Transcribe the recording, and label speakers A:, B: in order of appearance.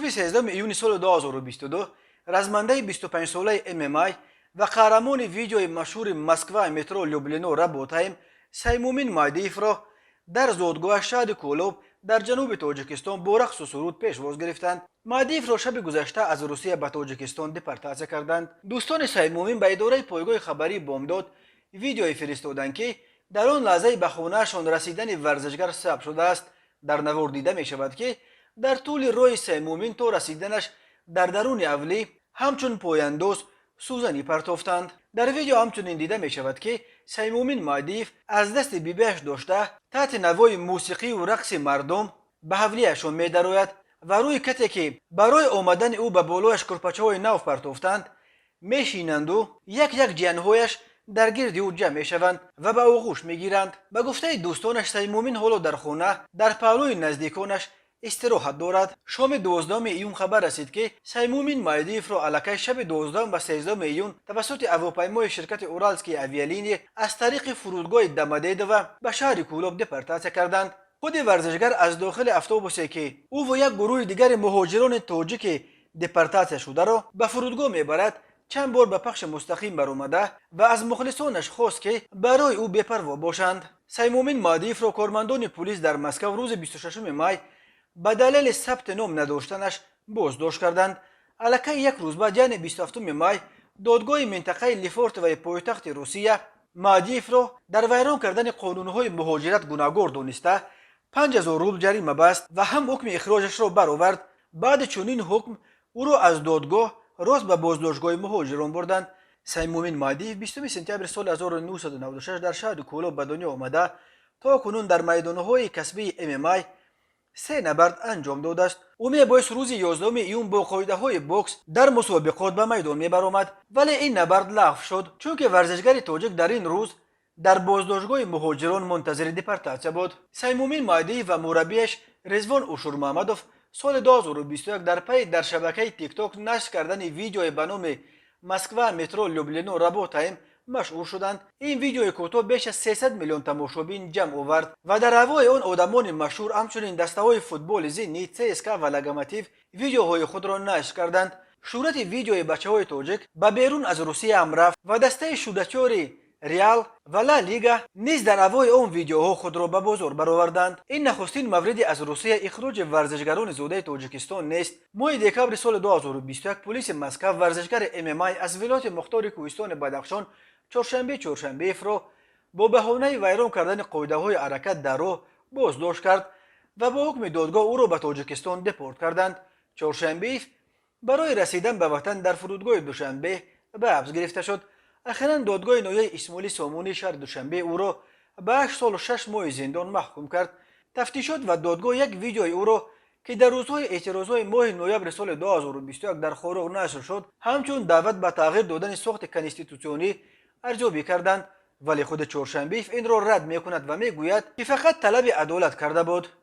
A: Субҳи 13 июни соли 2022 размандаи 25-солаи ММА ва қаҳрамони видеои машҳури «Москва, метро Люблино, работаем» Саймумин Майдиевро дар зодгоҳаш, шаҳри Кӯлоб дар ҷануби Тоҷикистон, бо рақсу суруд пешвоз гирифтанд. Майдиевро шаби гузашта аз Русия ба Тоҷикистон депортатсия карданд. Дӯстони Саймумин ба идораи пойгоҳи хабарии «Бомдод» видеое фиристоданд, ки дар он лаҳзаи ба хонаашон расидани варзишгар сабт шудааст. Дар навор дида мешавад, ки дар тӯли роҳи Саймумин то расиданаш дар даруни авлӣ ҳамчун пояндоз сӯзанӣ партофтанд. Дар видео ҳамчунин дида мешавад, ки Саймумин Майдиев аз дасти бибиаш дошта, таҳти навои мусиқию рақси мардум ба ҳавлияшон медарояд ва рӯи кате, ки барои омадани ӯ ба болояш курпачаҳои нав партофтанд, мешинанду як як ҷиянҳояш дар гирди ӯ ҷамъ мешаванд ва ба оғӯш мегиранд. Ба гуфтаи дӯстонаш, Саймумин ҳоло дар хона дар паҳлӯи наздиконаш истироҳат дорад. Шоми 12 июн хабар расид, ки Саймумин Майдиевро аллакай шаби 12 ва 13 июн тавассути ҳавопаймои ширкати «Уральские авиалинии» аз тариқи фурудгоҳи Домодедово ба шаҳри Кӯлоб депортатсия карданд. Худи варзишгар аз дохили автобусе, ки ӯ ва як гурӯҳи дигари муҳоҷирони тоҷики депортатсия шударо ба фурудгоҳ мебарад, чанд бор ба пахши мустақим баромада ва аз мухлисонаш хост, ки барои ӯ бепарво бошанд. Саймумин Майдиевро кормандони пулис дар Москав рӯзи 26 май ба далели сабти ном надоштанаш боздошт карданд. Аллакай як рӯз баъд, яъне 27 май, додгоҳи минтақаи Лефортовои пойтахти Русия Майдиевро дар вайрон кардани қонунҳои муҳоҷират гунаҳгор дониста, 5000 рубл ҷарима баст ва ҳам ҳукми ихроҷашро баровард. Баъди чунин ҳукм ӯро аз додгоҳ рост ба боздоштгоҳи муҳоҷирон бурданд. Саймумин Майдиев 20 сентябри соли 1996 дар шаҳри Кӯлоб ба дунё омада, то кунун дар майдонҳои касбии ММА се набард анҷом додааст. Ӯ мебоист рӯзи 11 июн бо қоидаҳои бокс дар мусобиқот ба майдон мебаромад, вале ин набард лағв шуд, чунки варзишгари тоҷик дар ин рӯз дар боздоштгоҳи муҳоҷирон мунтазири депортатсия буд. Саймумин Майдиев ва мураббиаш Резвон Ушурмаҳмадов соли 2021 дар пайи дар шабакаи ТикТок нашр кардани видеое ба номи «Москва, метро Люблино, работаем» машҳур шуданд. Ин видеои кӯтоҳ беш аз 300 миллион тамошобин ҷамъ овард ва дар ҳавои он одамони машҳур, ҳамчунин дастаҳои футболи «Зенит», ЦСКА ва «Локомотив» видеоҳои худро нашр карданд. Шӯҳрати видеои бачаҳои тоҷик ба берун аз Русия ҳам рафт ва дастаи шудачори «Реал» ва «Ла Лига» низ дар ҳавои он видеоҳо худро ба бозор бароварданд. Ин нахустин мавриди аз Русия ихроҷи варзишгарони зодаи Тоҷикистон нест. Моҳи декабри соли 2021 пулиси Москав варзишгари ММА аз вилояти мухтори кӯҳистони Бадахшон Чоршанбе Чоршанбеевро бо баҳонаи вайрон кардани қоидаҳои ҳаракат дар роҳ боздошт кард ва бо ҳукми додгоҳ ӯро ба Тоҷикистон депорт карданд. Чоршанбеев барои расидан ба ватан дар фурудгоҳи Душанбе ба ҳабс гирифта шуд. Ахиран додгоҳи ноҳияи Исмоили Сомонии шаҳри Душанбе ӯро ба 8 солу 6 моҳи зиндон маҳкум кард. Тафтишот ва додгоҳ як видеои ӯро, ки дар рӯзҳои эътирозҳои моҳи ноябри соли 2021 дар Хоруғ нашр шуд, ҳамчун даъват ба тағйир додани сохти конститутсионӣ арзёбӣ карданд, вале худи Чоршанбеев инро рад мекунад ва мегӯяд, ки фақат талаби адолат карда буд.